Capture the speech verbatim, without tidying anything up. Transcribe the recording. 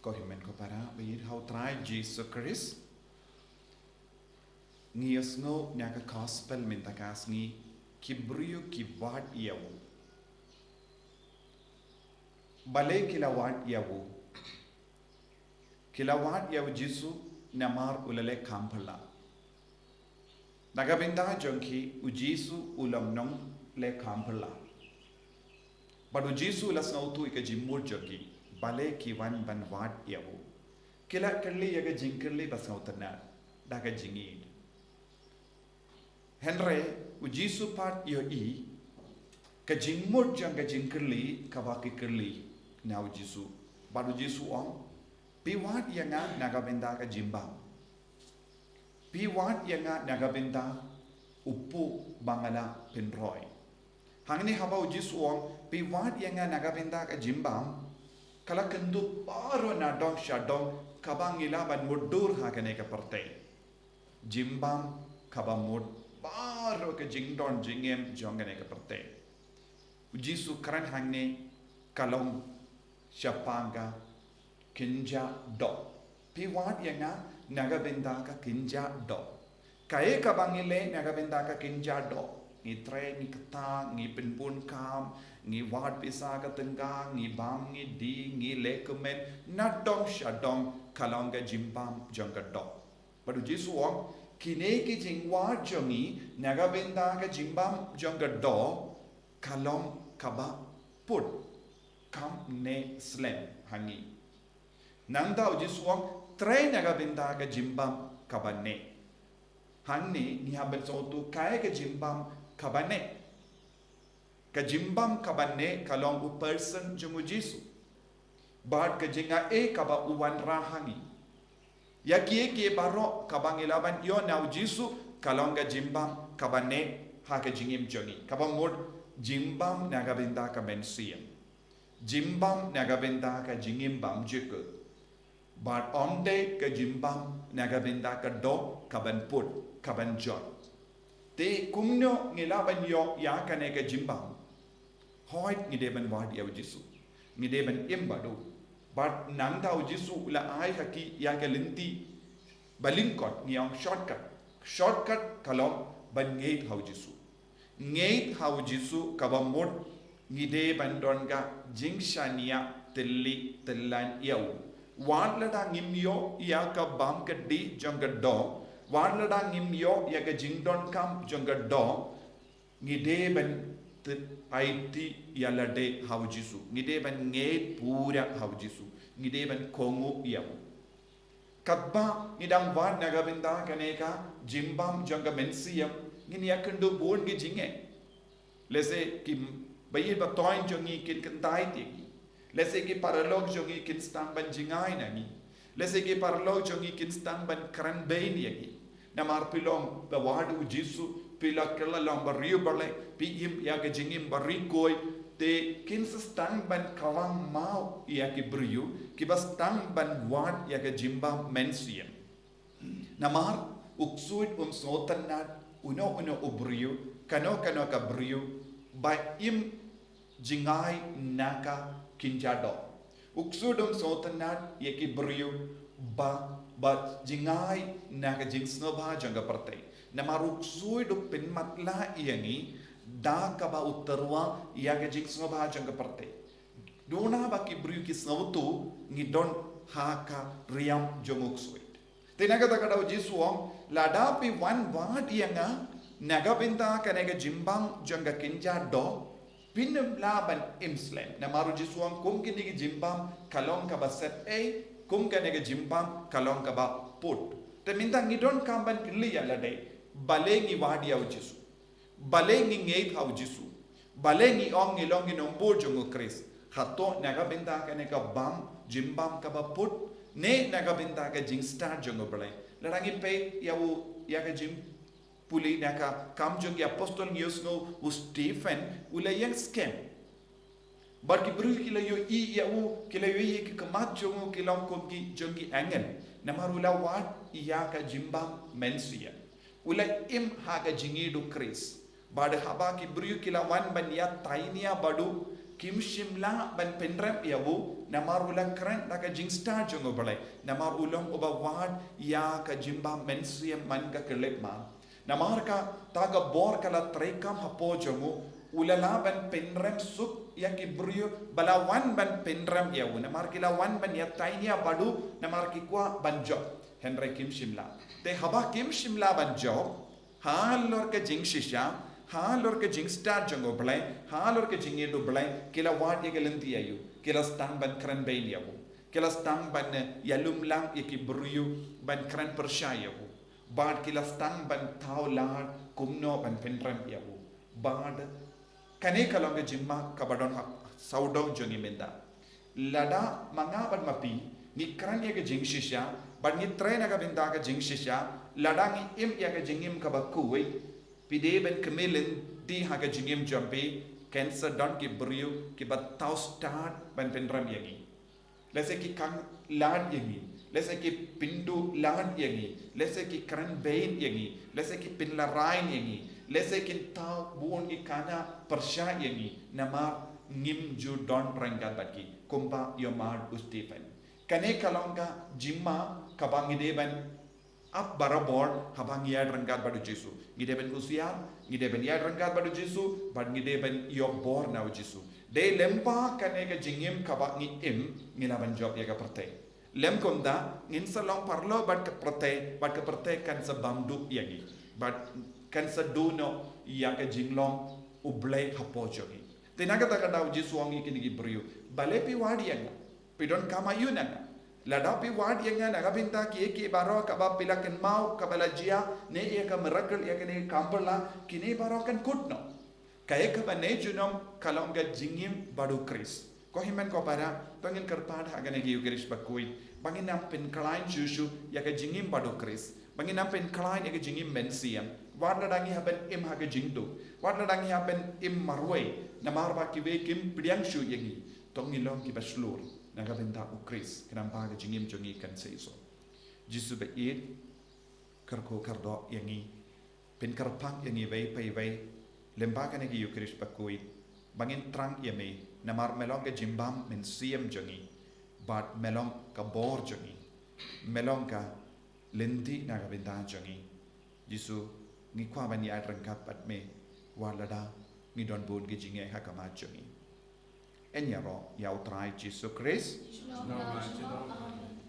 Ko hynmen ko para, ba ïeit ha u Trai Jisu Khrist. Ngi ïohsngew na ka gospel mynta ka sngi, ki briew ki wad ïa u. Balei ki la wad ïa u? Ki la wad ïa u Jisu namar u la leh kam phylla. Na ka bynta jong ki, u Jisu u long nongleh kam phylla. Bad u Jisu u la sngewthuh ïa ka jingmut jong ki, balei ki wan ban wad ïa u. Ki la kylli ïa ka jingkylli ba sngewtynnat, da ka jingïeit. Hynrei u Jisu pat u ïohi ka jingmut jong ka jingkylli kaba ki kylli na u Jisu. Bad u Jisu u ong, phi wad ïa nga na ka bynta ka jingbam. Phi wad ïa nga na ka bynta u puh ba nga la pynroi. Hangne haba u Jisu u ong, phi wad ïa nga na ka bynta ka jingbam, ka la kynduh baroh na dong sha dong kaba ngi lah ban mutdur ha kane ka pyrthei. Jingbam kaba mut baroh ka jingdon jingem jong kane ka pyrthei. U Jisu u kren hangne, ka long shaphang ka kynja doh. Phi wad ïa nga na ka bynta ka kynja doh. Kaei kaba ngi leh na ka bynta ka kynja doh? Ngi trei, ngi ktah, ngi pynbun kam, ngi wad pisa ka tyngka, ngi bam, ngi die, ngi leh kmen na dong sha dong, ka long ka jingbam jong ka doh. Bad u Jisu u ong, kine ki jingwad jong ngi na ka bynta ka jingbam jong ka doh, ka long kaba put, kam neh slem ha ngi. Nangta u Jisu u ong, trei na ka bynta ka jingbam kaba neh. Hangne ngi hap ban sngewthuh kaei ka jingbam kaba neh. Ka jingbam kaba neh ka long u person jong u Jisu. Bad ka jingaiei kaba u wanrah ha ngi. Ïa kiei kiei baroh kaba ngi lah ban ïoh na u Jisu, ka long ka jingbam kaba neh ha ka jingim jong ngi. Kaba mut jingbam na ka bynta ka mynsiem. Jingbam na ka bynta ka jingim bymjukut. Bad ym dei ka jingbam na ka bynta ka doh kaban put, kaban jot. Te kumno ngi lah ban ïoh ïa kane ka jingbam? Hooid, ngi dei ban wad ïa u Jisu. Ngi dei ban im bad u. Bad nangta u Jisu u la ai ha ki ïa ka lynti ba lyngkot, ngi ong shortcut. Shortcut ka long ban ngeit ha u Jisu. Ngeit ha u Jisu kaba mut ngi dei ban don ka jingshaniah tylli tyllan ïa u. Wat lada ngim ïoh ïa ka bam ka dih jong ka doh, wat lada ngim ïoh ïa ka jingdonkam jong ka doh, ngi dei ban te-, aiti ïa lade ha u Jisu. Ngi dei ban ngeit pura ha u Jisu. Ngi dei ban kohnguh ïa u. Katba ngi dang wad na ka bynta kane ka jingbam jong ka mynsiem, ngin ïakynduh bun ki jingeh. Lehse ki baieit ba thoiñ jong ngi kin kyntait ïa ngi. Lehse ki paralok jong ngi kin sdang ban jngai na ngi. Lehse ki paralok jong ngi kin sdang ban kren bein ïa ngi. Namar phi long ba wad u Jisu, phi la kylla long ba riewblei, phi im ïa ka jingim ba riewkhuid, te kin sa sdang ban kawang maw ïa ki briew kiba sdang ban wad ïa ka jingbam mynsiem. Namar u ksuid um sngewtynnat uno uno u briew, kano kano ka briew ba im jngai na ka kynja doh. U ksuid um sngewtynnat ïa ki briew ba, ba jngai na ka jingsngewbha jong ka pyrthei. Namar u ksuid u pynmatlah ïa ngi da kaba u tyrwa ïa ka jingsngewbha jong ka pyrthei. Duna ba ki briew ki sngewthuh ngi don ha ka riam jong u ksuid. Te na kata ka daw u Jisu u ong, lada phi wan wad ïa nga na ka bynta kane ka jingbam jong ka kynja doh, phin ym lah ban im slem. Namar u Jisu u ong kum kine ki jingbam ka long kaba set ei, kum kane ka jingbam ka long kaba put. Te mynta ngi donkam ban kylli ïa lade, balei ngi wad ïa u Jisu? Balei ngi ngeit ha u Jisu? Balei ngi ong ngi long ki nongbud jong u Khrist? Hato na ka bynta kane ka bam, jingbam kaba put, ne na ka bynta ka jingstad jong u Blei? Lada ngi peit ïa u, ïa ka jingpule na ka Kam jong ki Apostol ngi ïohsngew u Stephen u la ïeng skhem. Bad ki briew ki la ïohi ïa u, ki la ïohi ïa ki khmat jong u ki long kum ki jong ki angel. Namar u la wad ïa ka jingbam mynsiem. U la im ha ka jingïeit u Khrist. Bad haba ki briew ki la wan ban ïatai nia bad u, Kim shym lah ban pynrem ïa u, namar u la kren da ka jingstad jong U Blei, namar u long uba wad ïa ka jingbam mynsiem man ka khyllipmat. Namar kata ka bor ka la treikam hapoh jong u, u la lah ban pynrem suk ïa ki briew ba la wan ban pynrem ïa u, namar ki la wan ban ïatainia bad u, namar ki kwah ban jop. Hynrei kim shym lah. Te haba kim shym lah ban jop, halor ka jingshisha, halor ka jingstad jong U Blei, halor ka jingïeit U Blei, ki la wad ïa ka lynti aïu, ki la sdang ban kren bein ïa u, ki la sdang ban, eh, ïalum lang ïa ki briew ban kren pyrshah ïa u, bad ki la sdang ban thaw lad kumno ban pynrem ïa u. Bad kane ka long ka jingma kaba don ha sawdong jong ngi mynta. Lada ma nga bad ma phi ngi kren ïa ka jingshisha, bad ngi trei na ka bynta ka jingshisha, lada ngi im ïa ka jingim kaba khuid, phi dei ban kmen lynti ha ka jingim jong phi, kan sa don ki briew kiba thaw stad ban pynrem ïa ngi. Lehse ki khang lad ïa ngi, lehse ki pynduh lad ïa ngi, lehse ki kren bein ïa ngi, lehse ki pynlehrain ïa ngi, lehse kin thaw bun ki khana pyrshah ïa ngi, namar ngim ju don ryngkat bad ki, kumba ïa u Stephen. Kane ka long ka jingma kaba ngi dei ban ap barabor haba ngi ïaid ryngkat bad U Jisu. Ngi dei ban husiar, ngi dei ban ïaid ryngkat bad U Jisu, bad ngi dei ban ïoh bor na U Jisu. Dei lyngba kane ka jingim kaba ngi im, ngi lah ban jop ïa ka pyrthei. Lym kumta, ngin sa long paralok bad ka pyrthei, bad ka pyrthei kan sa bam duh ïa ngi, bad kan sa duh noh ïa ka jinglong U Blei hapoh jong ngi. Te na kata ka daw U Jisu u ong ïa kine ki briew, balei phi wad ïa nga? Phi donkam aïu na nga? Lada phi wad ïa nga na ka bynta kiei kiei baroh kaba phi la kynmaw kaba la jia, ne ïa ka miracle, ïa kane ka kam pyrshah, kine baroh kan kut noh. Kaei kaba neh junom ka long ka jingim bad U Khrist. Ko hynmen ko para, to ngin kyrpad ha kane ka Eucharist bakhuid ba ngin ym pynkhlaiñ shuh shuh ïa ka jingim bad U Khrist, ba ngin ym pynkhlaiñ ïa ka jingim mynsiem. Wat lada ngi hap ban im ha ka jingduk, wat lada ngi hap ban im marwei, namar ba kiwei kim pdiang shuh ïa ngi, to ngin long kiba shlur na ka bynta U Khrist, khnang ba ka jingim jong ngi kan sa ïoh. Jisu ba ïeit, kyrkhu kyrdoh ïa ngi, pynkyrpang ïa ngi iwei pa iwei lyngba kane ka Eucharist bakhuid, ba ngin thrang ïa me, namar me long ka jingbam mynsiem jong ngi, bad me long ka bor jong ngi, me long ka lynti na ka bynta jong ngi. Jisu, ngi kwah ban ïaid ryngkat bad me, wat lada ngi don bun ki jingeh ha khmat jong ngi. Yn ïaroh ïa U Trai Jisu Khrist. Amen.